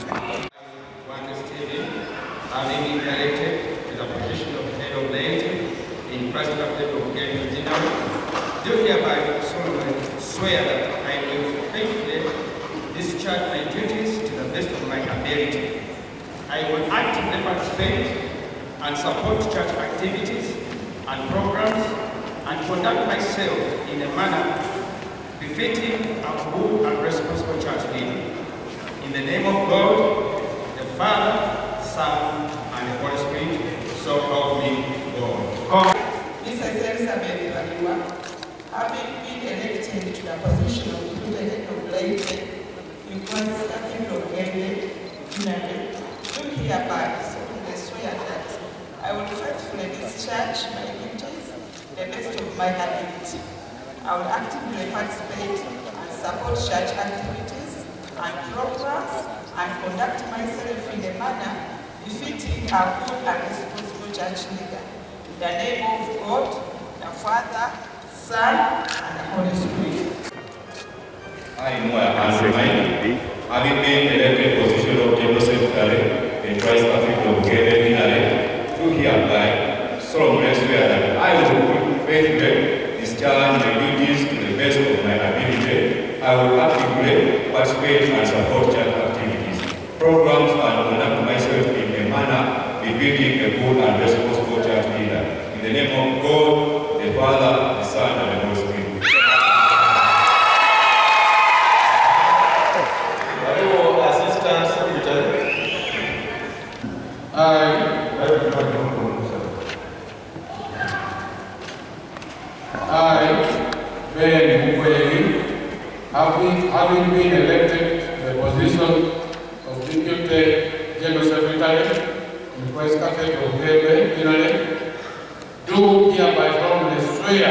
Wanga Stephen, having been elected to the position of head of laity in Christ Cathedral of Bugembe Deanery, do hereby solemnly swear that I will faithfully discharge my duties to the best of my ability. I will actively participate and support church activities and programs and conduct myself in a manner befitting a good and responsible church leader. In the name of God, the Father, Son, and the Holy Spirit, so help me God. Mrs. Elizabeth Baliwa, having been elected to the position of Deputy Head of Laity in Christ Cathedral Bugembe, Deanery, do hereby solemnly swear that I will faithfully discharge my duties to the best of my ability. I will actively participate and support church activities and programs and conduct myself in a manner befitting a good and responsible church leader. In the name of God, the Father, Son, and the Holy Spirit. I, Moya Andrew Mike, having been elected position of General Secretary in Christ Cathedral Bugembe Deanery, do hereby solemnly swear that I will faithfully discharge my duties to the best of my ability. I will actively participate and support church activities, programs, and conduct myself in a manner befitting a good and responsible church leader. In the name of God, the Father, the Son, and the Holy Spirit. Waliwo Assistant Secretary. I, Reverend John Musa. I, Ben Mukwegi, having been elected to the position of Deputy General Secretary in Christ Cathedral Bugembe, Deanery, do hereby solemnly swear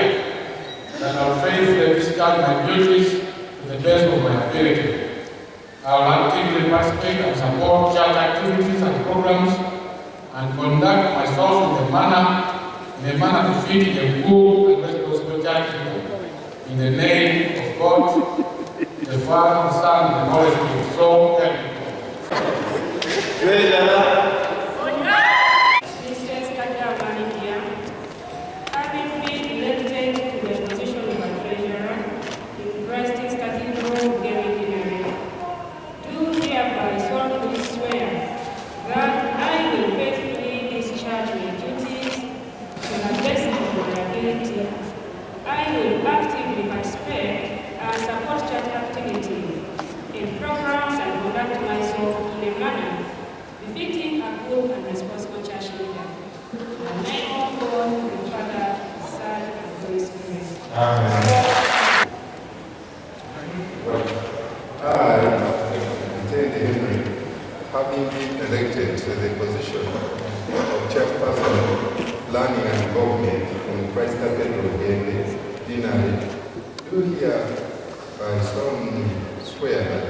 that I will faithfully discharge my duties to the best of my ability. I will actively participate and support church activities and programs and conduct myself in a manner befitting a good and responsible church leader. In the name of God, the Father, the Son, and the Holy Spirit. So help me God. Treasurer. Mrs. Kaja Malikia, having been elected to the position of a treasurer in Christ's Cathedral, Bugembe Deanery, do hereby solemnly swear that I will faithfully discharge my duties to the best of my ability. I will actively participate and support church activities in programs and conduct myself in a manner befitting a good and responsible church leader. In the name of God, the Father, Son, and Holy Spirit. Amen. I, Ntende Henry, having been elected to the position of Chairperson, Planning and Development in Christ Cathedral, Bugembe, Deanery, do hereby solemnly swear that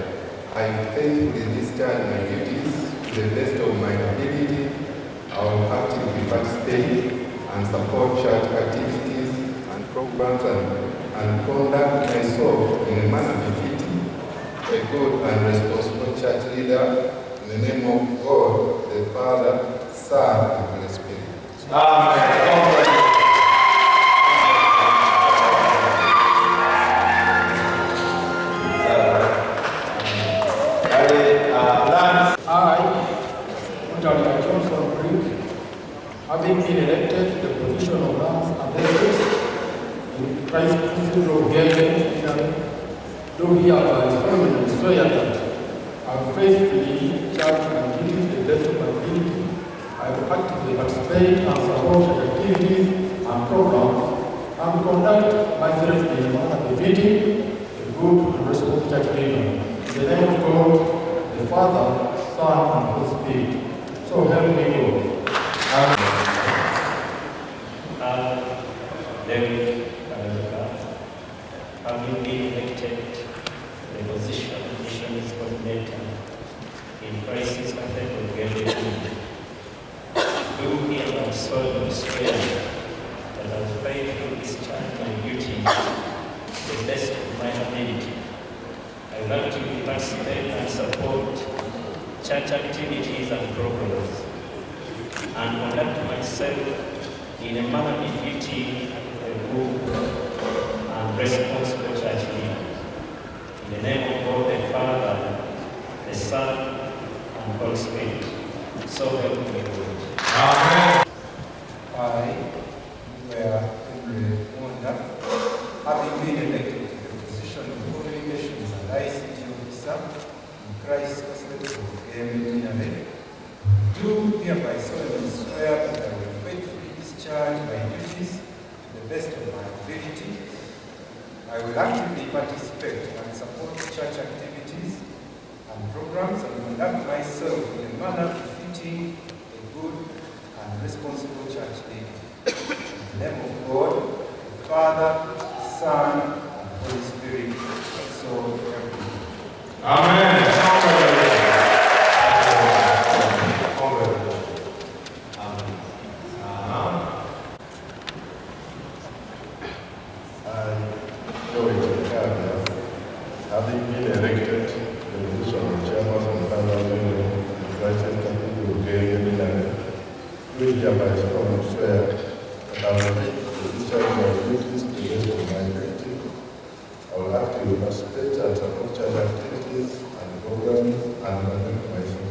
I faithfully discharge my duties to the best of my ability. I will actively participate and support church activities and programs and conduct myself in a manner befitting a good and responsible church leader. In the name of God, the Father, Son, and Holy Spirit. Amen. Kale, lands. I, Mutalia Johnson Brigg, having been elected to the position of Lands and Estates in Christ Cathedral, Bugembe, Deanery, do hereby solemnly swear that I will faithfully discharge my duties to the best of my ability. I will actively participate and support the activities and programs and conduct myself in a manner befitting a good and responsible church leader. In the name of God, the Father, Son, and Holy Spirit. So help me God. I, David Karazuka, having been elected to the position of Missions Coordinator in Christ's Cathedral Bugembe, do hereby solemnly swear that I will faithfully discharge my duties participate and support church activities and programs, and conduct myself in a manner befitting a good and responsible church leader. In the name of God the Father, the Son, and Holy Spirit. So help me God. Amen. I, Where Henry Wonder, having been elected to the position of Communications and ICT Officer in Christ Cathedral Bugembe Deanery, do hereby solemnly swear that I will faithfully discharge my duties to the best of my ability. I will actively participate and support church activities and programs and conduct myself in a manner befitting a good and responsible church leader. In the name of God, the Father, the Son, and Holy Spirit, so help me. Amen. Congratulations. Congratulations. I, Joey Chikabia, having been elected to the position of chairperson of Father's Union in Christ Cathedral Bugembe Deanery, do hereby solemnly swear that I will faithfully discharge my duties to the best of my ability. I will actively participate and support church activities and programs and conduct myself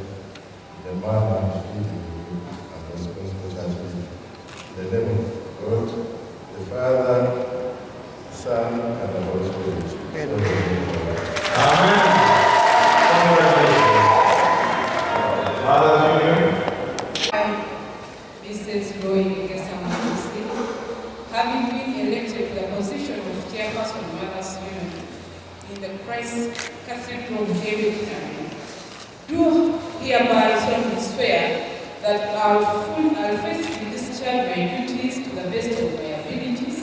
in a manner befitting a good and responsible church leader. In the name of God, the Father, Son, and the Holy Spirit. So help me God. Amen. Congratulations. Mothers Union. I, Mrs. Roy Nekesa Malusi, having been elected to the position of Chairperson of Mothers Union in the Christ Cathedral Bugembe Deanery, do hereby solemnly swear that I'll faithfully discharge my duties to the best of my abilities.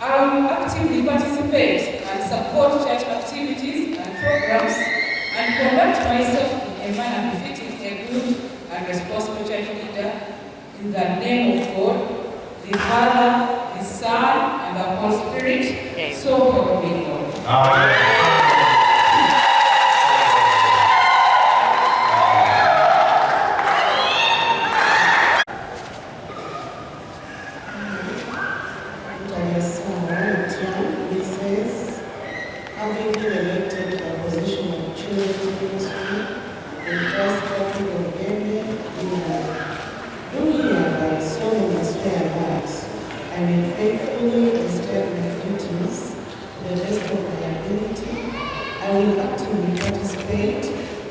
I will actively participate and support church activities and programs and conduct myself in a manner befitting a good and responsible church leader in the name of God, the Father, the Son, and the Holy Spirit. So help me God. Amen. Mrs. Having been elected to the position of Children's Ministry in Christ Cathedral Bugembe, Deanery, do hereby solemnly swear that I will faithfully discharge my duties to the best of my ability. I will actively participate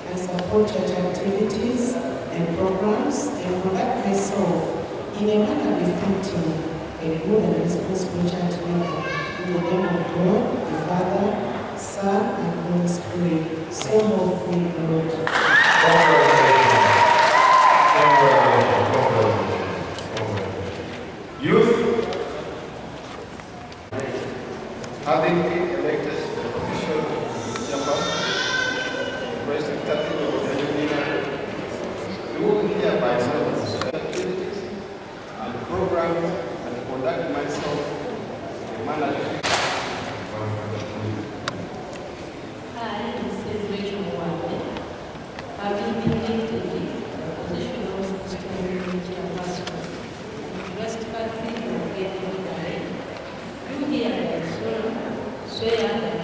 and support church activities and programs and conduct myself in a manner befitting a good and responsible church leader. In the name of God, the Father, Son, and Holy Spirit. So help me God. Congratulations. Congratulations. Congratulations. Congratulations. Youth. Having been elected to the position of chairperson of Christ Cathedral Bugembe Deanery, do hereby solemnly swear activities and programs and conduct myself in a manner befitting. I, Mrs. Rachel Mwale, having been elected to the position of Student Chairperson in Christ Cathedral Bugembe Deanery, do hereby swear that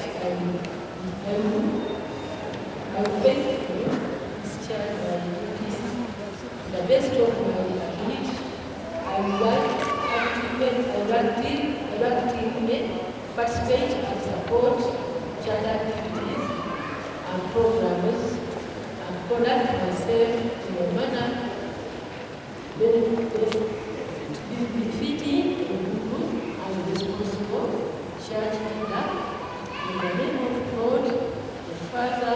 I will faithfully discharge my duties to the best of my ability. I will actively participate and support church activities and programs and conduct myself in a manner befitting a good and responsible church leader. In the name of God, the Father,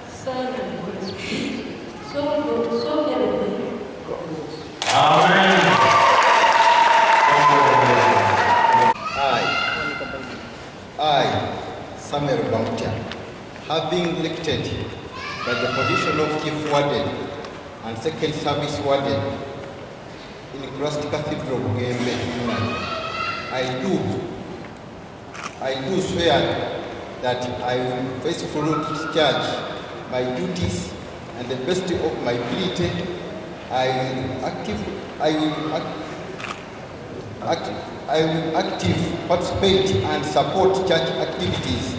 Son, and Holy Spirit. So help me God. Amen. Congratulations. I, Samuel Bamutya, having elected by the position of Chief Warden and Second Service Warden in Christ Cathedral, Bugembe, I do swear that I will faithfully discharge my duties and the best of my ability. I will active, I will act, act, I will active participate and support church activities,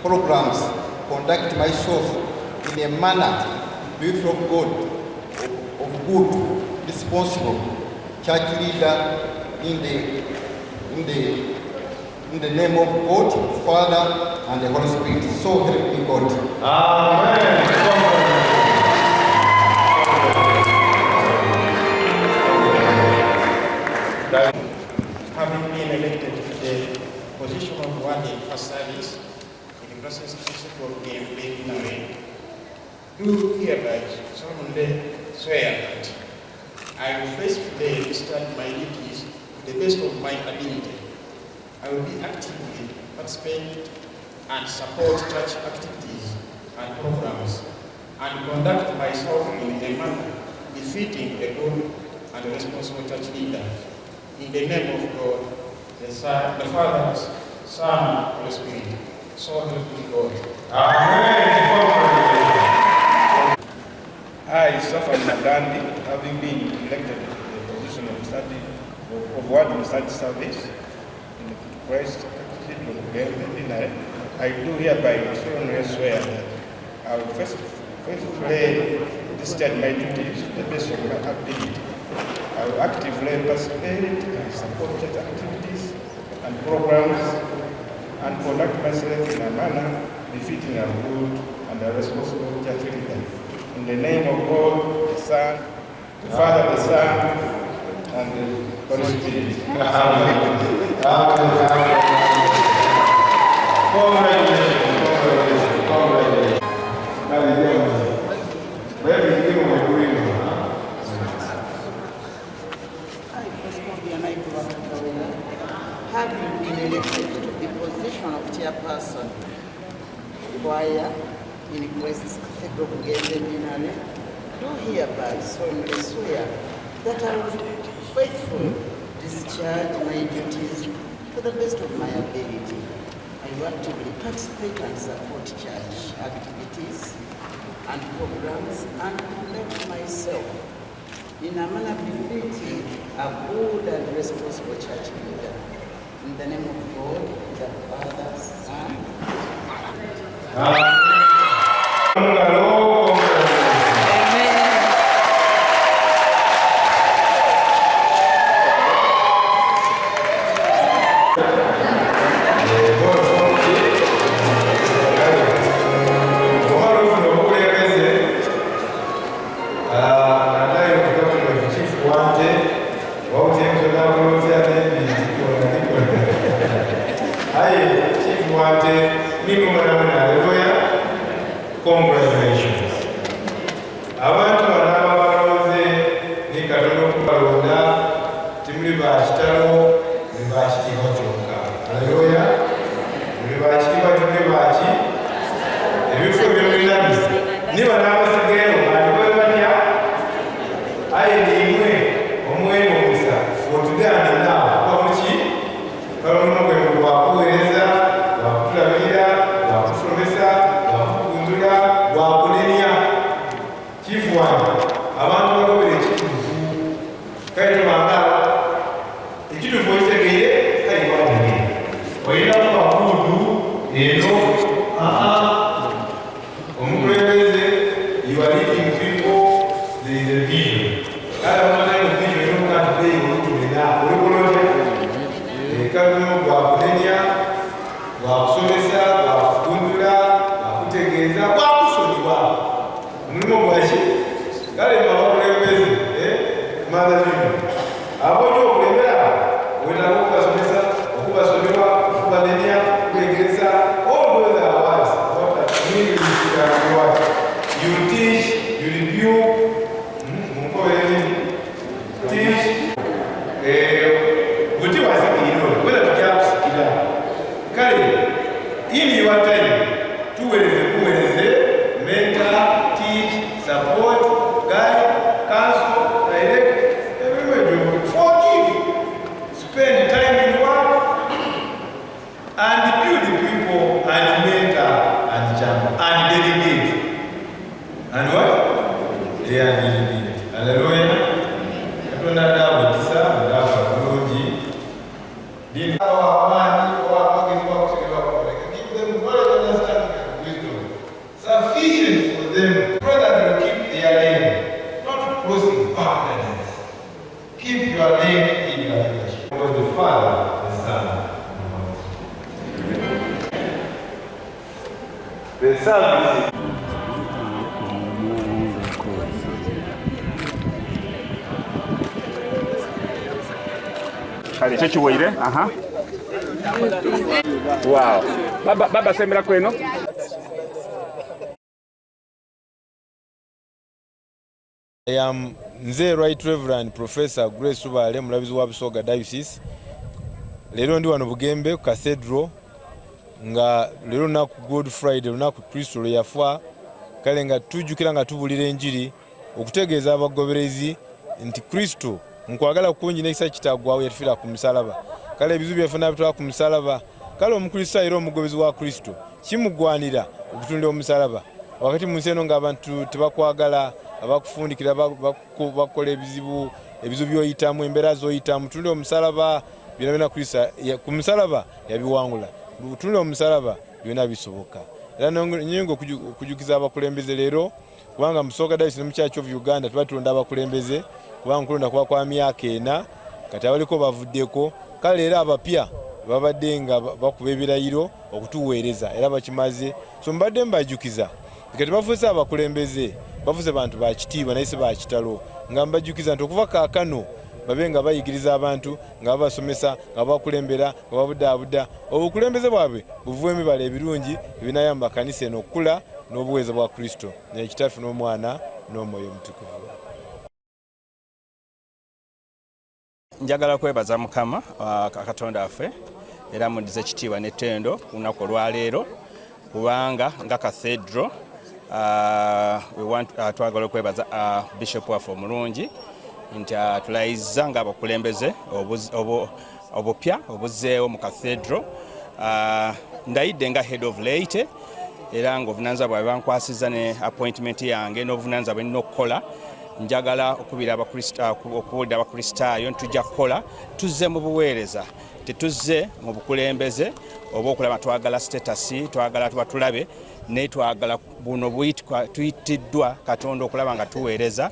programs, conduct myself in a manner before of God, of good, responsible church leader in the in the in the name of God, Father, and the Holy Spirit. So help me God. Amen. Having been elected to the position of warden first service in the Christ Cathedral of Bugembe Deanery, do hereby solemnly swear that I will faithfully discharge my duties to the best of my ability. I will be actively participate and support church activities and programs and conduct myself in a manner befitting a good and responsible church leader. In the name of God, the, Son, the Father, Son, and Holy Spirit. So help me God. Amen. I, Safari Nagandi, having been elected to the position of study of warden study service in the Christ Cathedral of Bugembe, Deanery, I do hereby solemnly swear that I will faithfully discharge my duties to the best of my ability. I will actively participate and support church activities and programs and conduct myself in a manner befitting a good and a responsible church leader. In the name of God, the Son, the Father, the Son, and the Holy Spirit. Amen. Amen. Congratulations. Congratulations. Congratulations. I, Proscovia Naikuba Katawera, having been elected to the position of chairperson choir in Christ's Cathedral Bugembe Deanery, do hereby solemnly swear that I will faithfully discharge my duties to the best of my ability. I will actively participate and support church activities and programs and conduct myself in a manner befitting a good and responsible church leader. In the name of God, the Father, Son, Omala obukulembeze nadayo chief wante aye chief wante mimi mwana haleluya congratulations abantu bano ababalonze ni katonda okubalonda timuli bakitalo muli bakitiibwa kyokka haleluya muli bakitiibwa timuli baki ebifo ebyomulinabi niba n'abasigayo balikobe batya aye niimwe omuwemba omukisa for today and now kuba muki kale omulimu gwenu gwakuweereza gwakutulabirira gwakusomesa gwakukundula gwakunenya chief wange abantu bagobera ekituufu kale tubanga ekituufu okitegeire kale wategeire olina kuba kuudu eno aa omukulembeze you are leading people there is a vision kale omunayo vision enokukantibeyi olutumena olikola otya kale omulimu gwakunenya gwakusomesa gwakukundula gwakutegeeza gwakusonyiwa omulimu gwaki kale mwe abakulembeze mother junior abo okulembera wetaaga okubasomesa okubasonyiwa okubanenya okubegeresa all those the Father, the Son, and the Holy Spirit. The service Kale ekyo kiweire. Aha. Wow. Baba baba sembera kweno. I am nze Right Reverend Professor Grace Lubaale mulabizi wa Busoga Diocese. Leero ndi wano Bugembe ku Cathedral nga leero lunaku Good Friday, lunaku Kristo lwe yafa, kale nga tujjukira nga tubulira enjiri okutegeeza abagoberezi nti Kristo mu kwagala kungi n'ekisa kitaggwaawo yatufiira ku musalaba. Kale ebizibu byaffe n'abitwala ku musalaba. Kale Omukristaayo era omugobezi wa Kristo kimugwanira okutunula omusalaba wakati mu nsi eno ng'abantu tebakwagala, abakufundikira bakukola ebizibu, ebizibu by'oyitamu, embeera z'oyitamu, tunula omusalaba byona byona Kristo ku musalaba yabiwangula. Tunula omusalaba byona bisoboka. Era nyinga okujukiza abakulembeze leero kubanga mu Busoga Diocese ne mu Church of Uganda tuba tulonda abakulembeze kubanga okulonda kuba kwa myaka ena kati abaliko bavuddeko kale era abapya babadde nga bakuba ebirayiro okutuweereza era bakimaze so mbadde mbajukiza kati bafuuse abakulembeze bafuuse bantu ba kitiibwa naye si ba kitalo nga mbajukiza nti okuva kaakano babe nga bayigiriza abantu nga babasomesa nga babakulembera nga babudaabuda obukulembeze bwabwe buvuwe emibala ebirungi ebinayamba kanisa eno okukula n'obuweereza bwa Kristo naye kitaffe n'omwana n'omwoyo omutukuvu. Njagala kwebaza Mukama uh, Katonda waffe era mudize ekitiibwa n'ettendo ku lunaku olwaleero kubanga nga cathedral uh, we want, uh, twagala okwebaza uh, bishop waffe omulungi nti atulayizza uh, ng'abakulembeze obupya obuzzeewo mu cathedral uh, ndayidde nga head of laity era nga obuvunanyizibwa bwabe bankwasizza ne appointment yange n'obuvunanyizibwa bwe nina okukola njagala okubira okubuulira abakristaayo nti tujja kukola tuzze mu buweereza tetuzze mu bukulembeze oba okulaba twagala status twagala tuba tulabe naye twagala buno tuyitiddwa katonda okulaba nga tuweereza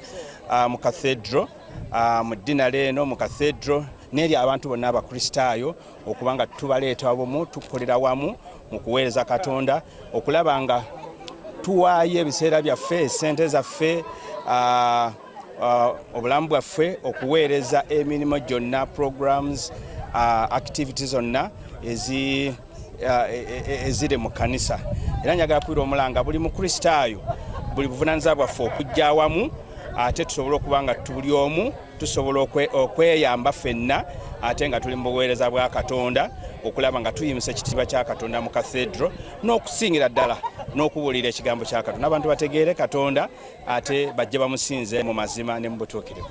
uh, mu cathedral uh, mu ddinala eno mu cathedral n'eri abantu bonna abakristaayo okuba nga tubaleeta bumu tukolera wamu mu kuweereza katonda okulaba nga tuwaayo ebiseera byaffe esente zaffe uh, uh, obulamu bwaffe okuweereza emirimu gyonna programs uh, activity zonna ezi e, e, eziri mu kanisa era njagala kubira omulanga buli mukristaayo buli buvunanyizibwa bwaffe okujja awamu ate tusobole okuba nga tuli omu tusobola okweyamba ffenna ate nga tuli mu buweereza bwa Katonda okulaba nga tuyimusa ekitiibwa kya Katonda mu cathedral n'okusingira ddala n'okubuulira ekigambo kya Katonda abantu bategeere Katonda ate bajje bamusinze mu mazima ne mu butuukirivu.